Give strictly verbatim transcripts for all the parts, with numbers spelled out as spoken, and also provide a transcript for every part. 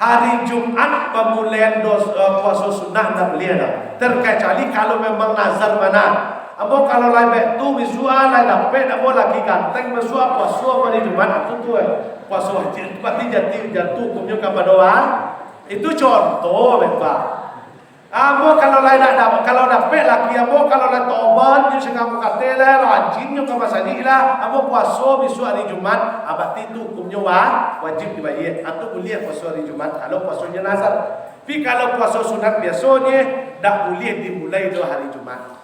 Hari Jumat pamulaian dos-, eh, puaso sunat ndak buliah doh. Terkecuali kalau memang nazar bana. Ambo kalau lai baitu, bisuak lai dapek ambo laki ganteng, bisuak puaso hari Jumat, tu tu, eh, puaso wajib. Berarti jati, jatuh hukumnyo kapado a-, itu contoh, Bapak. Ambo kalau lai nak da-, kalau dapek laki ambo, kalau lai tobat, nyo sangamo kate lah, rajin nyo ka masajik lah, ambo puaso bisuak hari Jumat, ah, berarti tu hukumnyo wa-, wajib dibayia. Atau buliah puaso hari Jumat, kalau puasonyo nazar. Tapi kalau puaso sunat biasonyo, dak buliah dimulai doh hari Jumat.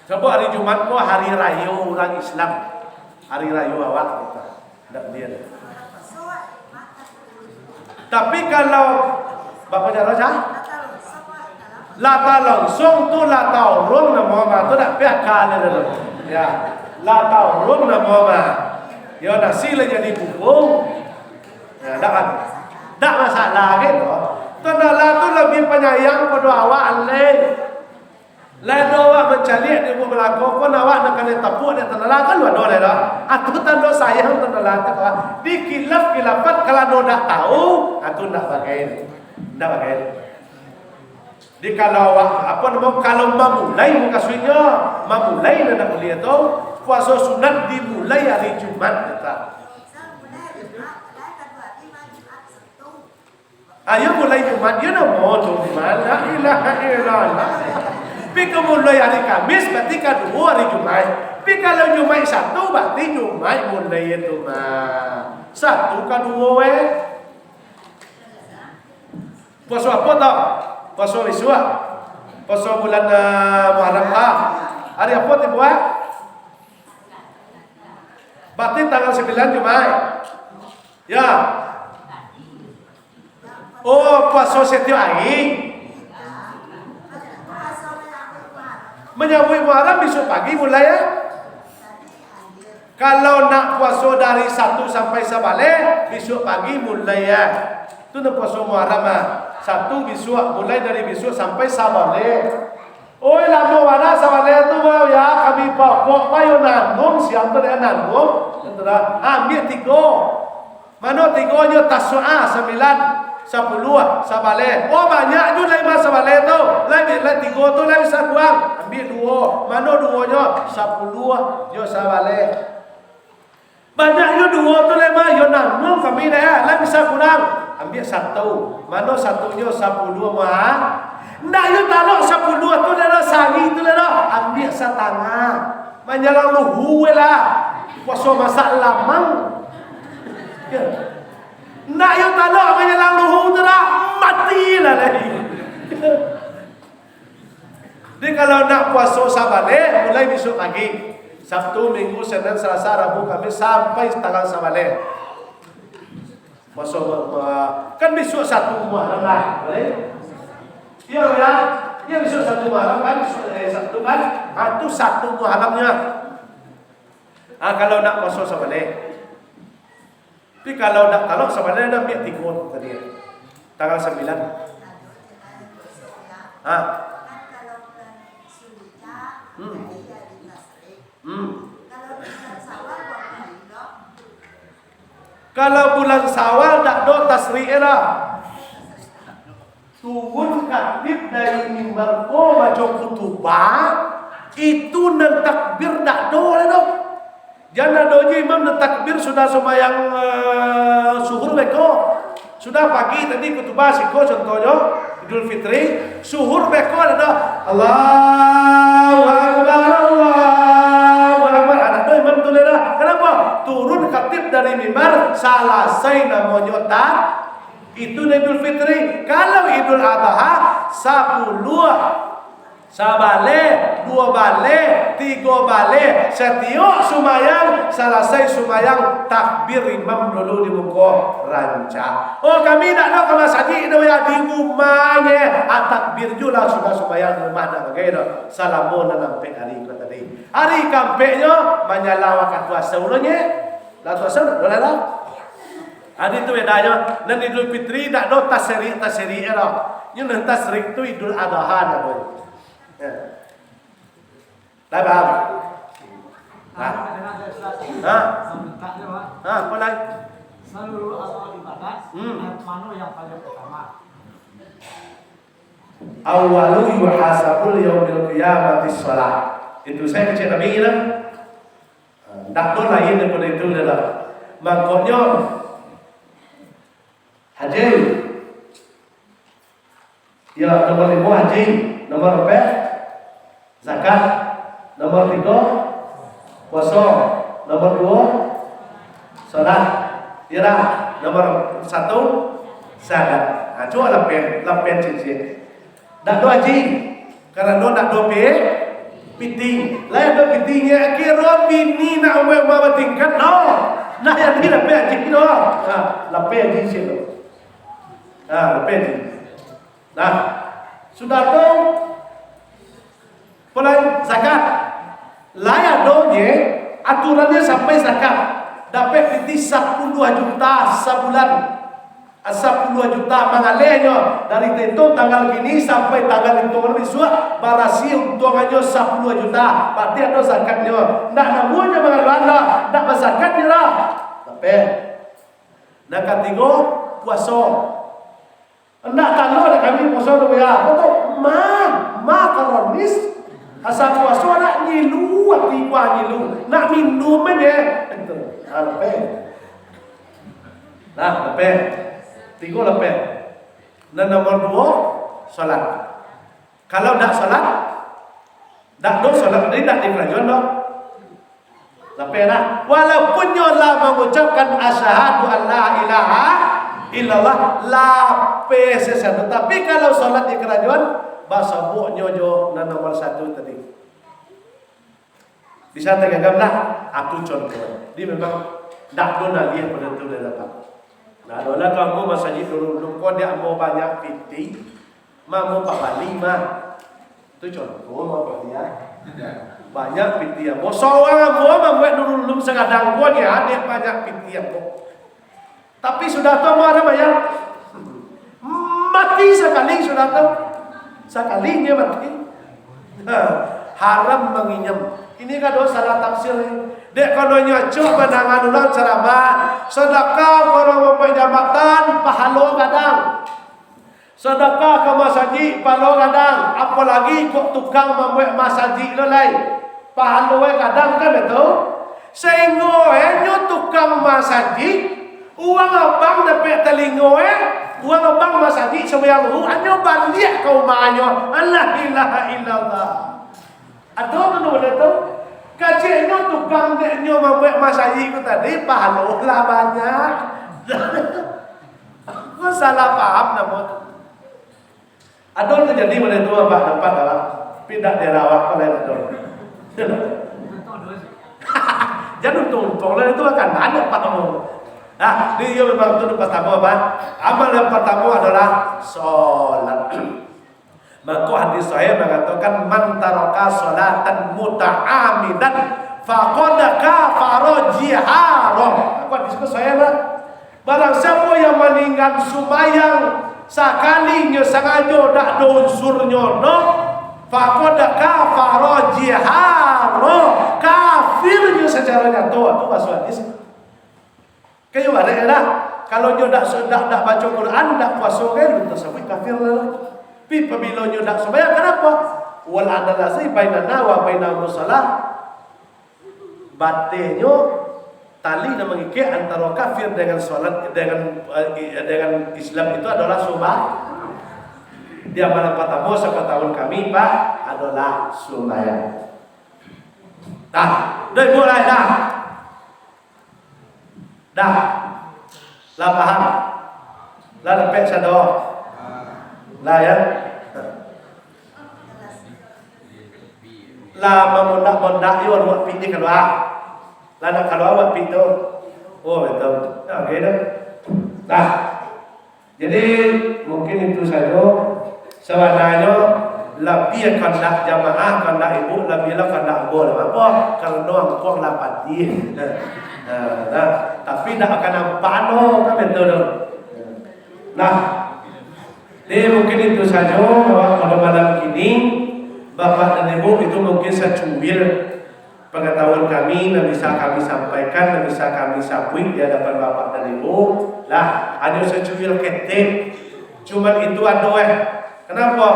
Sabab hari Jumat ko hari rayo urang Islam. Hari rayo awak, gitu. Ndak buliah. Tapi kalau, bapa jaro, Cah? Lah talonsong tu, lah taurung namo ma tu, dak piaka le tu. Ya. Lah taurung namo ma. Yo, nasi lah jadi bubung. Ya, dak kan? Dak masalah gitu. Tandala tu lebih panyayang pado awak le. Lai doh awak mancaliak di umua balako ko, awak nan kanai tapuak dek tandala, kan lah doh lai doh. Atu tando sayang tandala tu, dikilaf-kilafan, kalau dak tahu, atu ndak bagai. Ndak bagai. Jadi kalau awak, apo namo, kalau mamulai, mukasuiknyo, mamulai nan ndak buliah tu, puaso sunat dimulai hari Jumat, kata. Ayo mulai Jumat, yo namo Jumat, la ilaha illallah. Pi ka mulai hari Kamis, berarti kaduo hari Jumaik. Pi kalau Jumaik satu, berarti Jumaik mulai tu mah. Satu kaduo, eh. Puaso apo tau? Puaso bisuak. Puaso bulan, ah, Muharram lah. Hari apo tibo, eh? Berarti tanggal sambilan Jumaik. Ya. Oh, puaso satiok ari. Manyambuik Muharram bisuak pagi mulai, ya. Kalau nak puaso dari satu sampai sabaleh, bisuak pagi mulai, ya. Tu nan puaso Muharram, ah. Satu bisuak, mulai dari bisuak sampai sabaleh. Oi, lamo bana sabaleh tu, Bang, ya, kami pokok, Bang, yo nanum, siang tu dah nanum, tu dah, ambiak tigo. Mano tigonyo? Tasu'ah, sambilan, sapuluah, sabaleh. Oh, banyak ju lai mah sabaleh tu, lai, lai tigo tu lai bisa kurang, ambiak duo. Mano duonyo? Sapuluah jo sabaleh. Banyak yo duo tu lai mah, yo nanum kami dah, lai bisa kurang. Ambiak satu. Mano satunyo? Sapuluah mah. Ndak yo talok sapuluah tu lai doh, sari tu lai doh. Ambiak satangah. Manjalang luhu lah. Puaso masak lamang. Ndak yo talok manjalang luhu tu dah. Mati lah lai. Jadi, kalau nak puaso sabaleh, mulai bisuak pagi. Sabtu, Minggu, Senin, Selasa, Rabu, Kamis, sampai tanggal sabaleh. Puaso ma-, ma-, kan bisuak satu Muharram lah, boleh? Iya, ya. Iya, bisuak satu Muharram kan, bisuak, eh, Sabtu kan. Ah, tu satu Muharramnya. Ah, kalau nak puaso sabaleh. Tapi kalau nak talok sabaleh, nak ambiak tigo tadi, ya. Tanggal sambilan. Ha. Hmm. Hmm. Kalau bulan Sawal dak do tasrik lah. Turun khatib dari mimbar ko baco khutubah, itu nan takbir dak do lai doh. Jan ado je imam nan takbir sudah sumbayang, eh, suhur beko. Sudah pagi tadi khutubah siko contohnyo, Idul Fitri, suhur beko dak do. Allahu Akbar, Allahu Akbar. Dak do imam tu lai doh. Kenapa? Turun khatib dari mimbar, salasai namonyo tak Itu Idul Fitri. Kalau Idul Adha, sapuluah, sabaleh, duo baleh, tigo baleh, satiok sumbayang, salasai sumbayang, takbir imam dulu di muko rancak. Oh, kami dak ado ka masajik doh, ya, di rumah je. Ah, takbir julah sudah sumbayang di rumah, dak bagai doh. Salamo nan ampek hari ko tadi. Hari kaampeknyo, manjalang wakatu asa ulun je. Lah tu asa dak boleh lah. Adi tu bedanyo, nan Idul Fitri dak ado tasrik-tasrik doh. Nyo nan tasrik tu Idul Adha namonyo. Ya. Lah paham? Ha? Ha? Ha, apo lai? Seluruh amal ibadat, hmm, mano yang paling utama? Awwalu yuhasabul yaumil qiyamati shalah. Itu sajo kecek Nabi lah. Ndak ado lain daripado itu dah. Mangkonyo, haji. Yo, nomor limo haji, nomor ampek zakat, nomor tigo puaso, nomor duo salat. Yo dah, nomor satu syahadat. Ha, cubo lapeh, lapeh cincin. Ndak ado haji, karano ndak ado pi-, piti. Lai ado piti, nyo kiro bini nak umua-umua batingkat, no. Nah, jadi lapeh haji, no. Ha, lapeh haji situ. Ha, lapeh haji. Nah, sudah tu, mulai zakat. Lai ado je, aturannyo sampai zakat. Dapek piti sapuluah juta sabulan. Sapuluah juta mangalehnyo. Dari tento tanggal kini sampai tanggal itu bisuak, barasi untuangannyo sapuluah juta. Berarti ado zakatnyo. Ndak namuahnyo mangaluan lah. Ndak bazakat nyo lah. Dapek. Nan katigo, puaso. Ndak tando dah kami puaso tu, yo. Apo tu? Ma, ma kronis. Asa puaso nak ngilu, ati kuah ngilu. Nak minum aja. Itu. Ha, lapeh. Nah, lapeh. Tigo lapeh. Nan nomor duo, salat. Kalau ndak salat, ndak ado salat, jadi ndak dikarajoan doh. Lapeh lah. Walaupun nyo lah mangucapkan asyhadu an la ilaha illallah, lapeh sasado. Tapi kalau salat dikarajoan, basobok nyo jo nan nomor satu tadi. Bisa taganggam lah. Aku contoh. Jadi memang ndak ado naliah pado tu dah dapat. Nah, adolah kamu masajik dulu, dulu ko diak mau banyak piti, mah mau pabali mah. Tu contoh mah pabali, ya. Banyak piti ambo. Sorang ambo mambuek dulu-dulu sagadang ko ni, adik banyak piti ambo. Tapi sudah tu ambo haram bayar. Mati sakali sudah tu. Sakali nyo mati. Ha, haram manginyam. Ini kan dosa salah tafsir ni. Dek kono nyo acok mandangan urang caramah, sadakah kono mambuek jambatan, pahalo gadang. Sadakah ka masajik, pahalo gadang, apolagi kok tukang mambuek masajik lo lai, pahalo e gadang kan itu. Sahinggo e nyo tukang masajik, uang abang dapek talingo e, uang abang masajik sumbayang luhur, anyo baliak ka umahnyo. La ilaha illallah. Ado tu model tu. Kaciknyo tukang dek nyo mambuek masajik tu tadi, pahalo lah banyak. Ko salah paham namo tu. Ado tu jadi model tu, Abah, nampak dah. Tapi dak di Sarawak ko lain ado. Jan untuang-untuang lah itu kan banyak Pak Ambo. Nah, di iyo memang tu pertama, Abah. Amal yang pertama adalah salat. Mako hadis sahih mangatokan, "Man taraka sholatan muta'ammidan faqad kafara jihara." Mako hadis ko sahih lah. Barang siapo yang maninggan sumbayang sakali nyo sangajo dak ado unsurnyo doh, faqad kafara jihara, kafir nyo sacaro nyato. Tu maksud hadis. Kayo barek dah. Kalau nyo dak, dak, dak baco Quran, dak puaso, kan tasabuik kafir lah. Tapi pabilo nyo dak sumbayang, kanapo? Wal adalazi bainana wa bainahum shalah. Batehnyo tali nan mangikek antaro kafir dengan salat, dengan, eh, dengan Islam itu adalah sumba-, di amalan pertama sepengetahuan kami, Pak, adalah sumbayang. Dah, dah mulai dah. Dah. Lah paham? Lah dapek sado? Lah, ya? Lah mamondak-mondak yo, awak pi ni kalua. Lah nak kalua awak pi tu. Oh, betul. Nah, oke dah. Dah. Jadi, mungkin itu sajo. Sabananyo, labiah kandak jamaah, kandak ibu, labiahlah kandak ambo lah. Apo? Karano angkong lah patih. Nah, nah, tapi ndak akan nampak no, kan betul tu. Nah, jadi mungkin itu sajo bahwa pada malam kini, Bapak dan Ibu, itu mungkin sacuil Pangatahuan kami nan bisa kami sampaikan, nan bisa kami sabuik di hadapan Bapak dan Ibu, lah, hanyo sacuil ketek. Cuman itu ado, eh. Kenapa?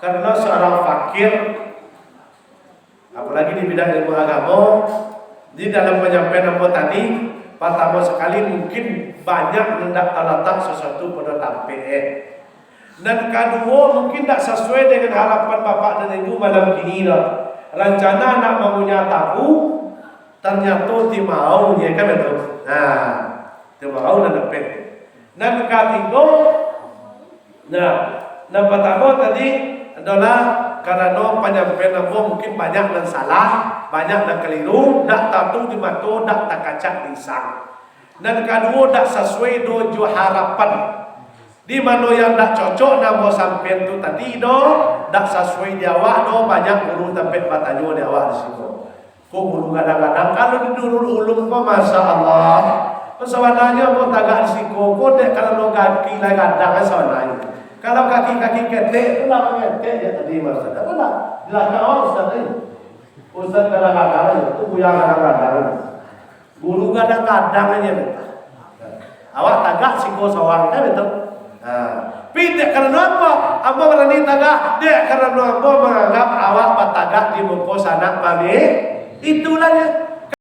Karena seorang fakir, apalagi di bidang ilmu agamo, di dalam panyampaian ambo tadi, partamo sakali mungkin banyak nan indak talatak sasuatu pado tampek, eh. Nan kaduo, mungkin indak sasuai dengan harapan Bapak dan Ibu malam kini doh. Rancana nak mamunyai tabu, tarnyato timau, ya kan, betul? Nah, timau nan dapek. Nan katigo, nah, nan partamo tadi adolah karano panyampaian ambo mungkin banyak nan salah, banyak nan kaliru, dak tatu di mato, dak takacak di insang. Nan kaduo, dak sasuai doh jo harapan. Di mano yang dak cocok nan ambo sampaian tu tadi doh, dak sasuai di awak doh, banyak guru tampek batanyo di awak di siko. Ko guru gadang-gadang, kalau di Nurul Ulum ko, Masya Allah. Ko sabananyo ambo tagak di siko ko dek karano kaki lah gadang sabananyo. Kalau kaki-kaki ketek tu lah mangetek je tadi, Mas. Dak apo lah. Jelaskan awak, Ustaz tadi. Ustaz gadang-gadang je, tu buya gadang-gadang. Guru gadang-gadang aja, beta. Awak tagak siko sorang, kan, betul? Nah, tapi dek karano apo ambo barani tagak? Dek karano ambo manganggap awak batagak di muko sanak mami. Itulah nyo.